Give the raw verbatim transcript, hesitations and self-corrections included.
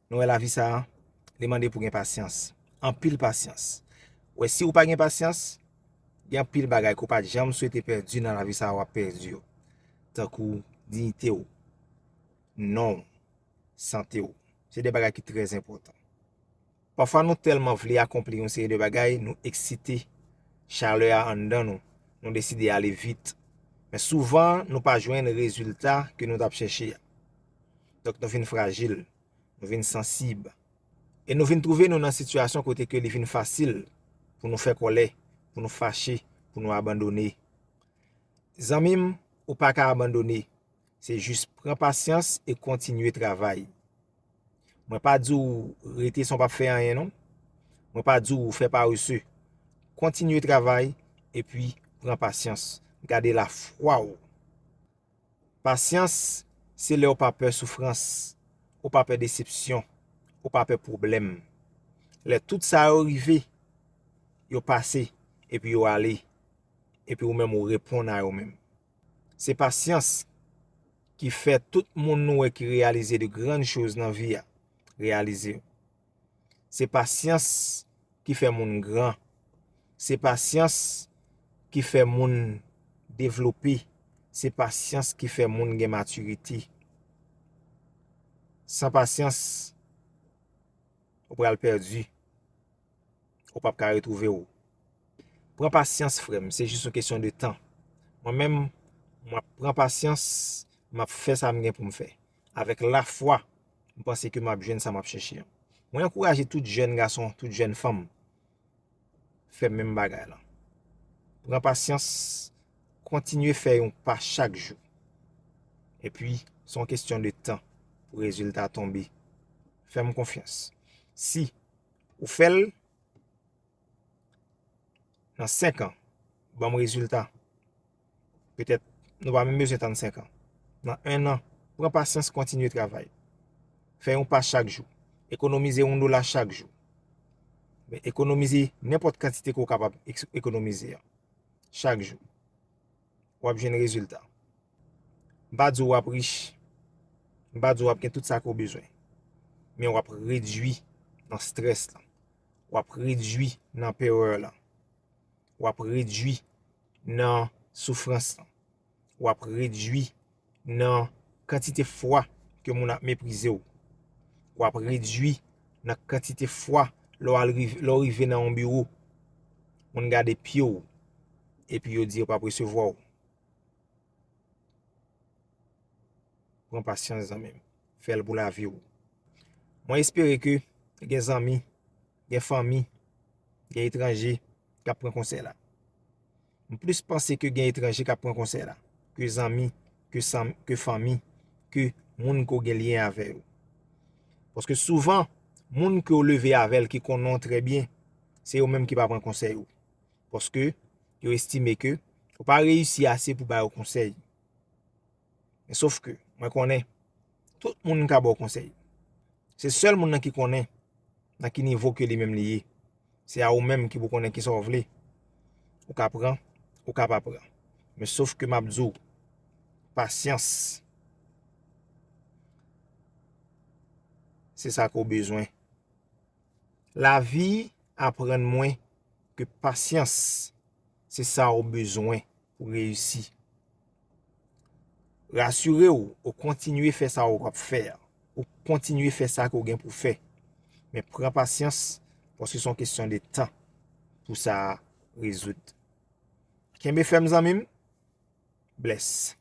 Nou wè lavi sa a, li mande pou gen pasyans. Anpil pasyans. Wè, si ou pa gen pasyans, gen anpil bagay ke w pa t janm swete pèdi nan lavi sa a, w ap pèdi yo. Tankou diyite w, non w, sante w. Se de bagay ki trè enpòtan. Pafwa nou tèlman vle akonpli yon seri de bagay, nou eksite, chalè a anndan nou, nou deside ale vit. Men souvan, nou pa jwenn rezilta ke nou t ap chèche a. Donk, nou vin frajil, nou vin sansib. E nou vin twouve nou nan sitiyasyon kote ke li vin fasil pou nou fè kòlè, pou nou fache, pou nou abandone. Zanmi m, ou pa ka abandone. Se jis pran pasyans e kontinye travay. Mwen pa di w rete san w p ap fè anyen, non. Mwen pa di w fè parese. Kontinye travay epi pran pasyans. Gade lafwa w. Pasyans, se lè w pa pè soufrans, ou pa pè desepsyon, ou pa pè pwoblèm. Lè tout sa yo rive, yo pase, epi yo ale, epi ou menm ou reponn a yo menm. Se pasyans ki fè tout moun nou wè ki reyalize de grann choz nan vi a, reyalize yo. Se pasyans ki fè moun gran. Se pasyans ki fè moun devlope. Se pasyans ki fè moun gen matirite. San pasyans, ou pral pèdi. Ou p ap ka retwouve w. Pran pasyans, frè m, se jis yon kesyon de tan. Mwen menm, m ap pran pasyans, m ap fè sa m gen pou m fè. Avèk lafwa, m panse ke m ap jwenn sa m ap chèche an. Mwen ankouraje tout jèn gason, tout jèn fanm fè menm bagay la. Pran pasyans, kontinye fè yon pa chak jou. Epi, se yon kesyon de tan pou rezilta tonbe. Fè m konfyans. Si ou fè l, nan senk an, ban m rezilta. Petèt, nou pa menm bezwen tann senk an. Nan en an, pran pasyans, kontinye travay. Fè yon pa chak jou. Ekonomize yon dola chak jou. Men ekonomize nenpòt kantite ke w kapab eks-, ekonomize a. Chak jou. W ap jwenn rezilta. M pa di w w ap rich. M pa di w w ap gen tout sa ke w bezwen. Men w ap redui nan estrès lan. W ap redui nan perè lan. W ap redui nan soufrans lan. W ap redui nan kantite fwa ke moun ap meprize w. W ap redui nan kantite fwa lè w al rive, lè w rive nan yon biwo, moun gade pye w, epi yo di yo p ap resevwa w. Pran pasyans, zanmi m. Fè l pou lavi w. Mwen espere ke gen zanmi, gen fanmi, gen etranje k ap pran konsèy la. M plis panse ke gen etranje k ap pran konsèy la, ke zanmi, ke sanm-, ke fanmi, ke moun ke w gen lyen avè yo. Paske souvan, moun ke w leve avè l, ki konnen w trè byen, se yo menm ki pa pran konsèy ou. Paske yo estime ke ou pa reyisi ase pou ba yo konsèy. Men sof ke, mwen konnen, tout moun ka ba w konsèy. Se sèl moun nan ki konnen nan ki nivo ke li menm li ye. Se a ou menm ki pou konnen kisa w vle. Ou ka pran, ou ka pa pran. Men sof ke m ap di w, pasyans, se sa ke w bezwen. Lavi aprann mwen ke pasyans se sa w bezwen pou reyisi. Rasire w, ou kontinye fè sa w ap fè a. Ou kontinye fè sa ke w gen pou fè. Men pran pasyans, paske se yon kesyon de tan pou sa rezoud. Kenbe fèm, zanmi m. Bless.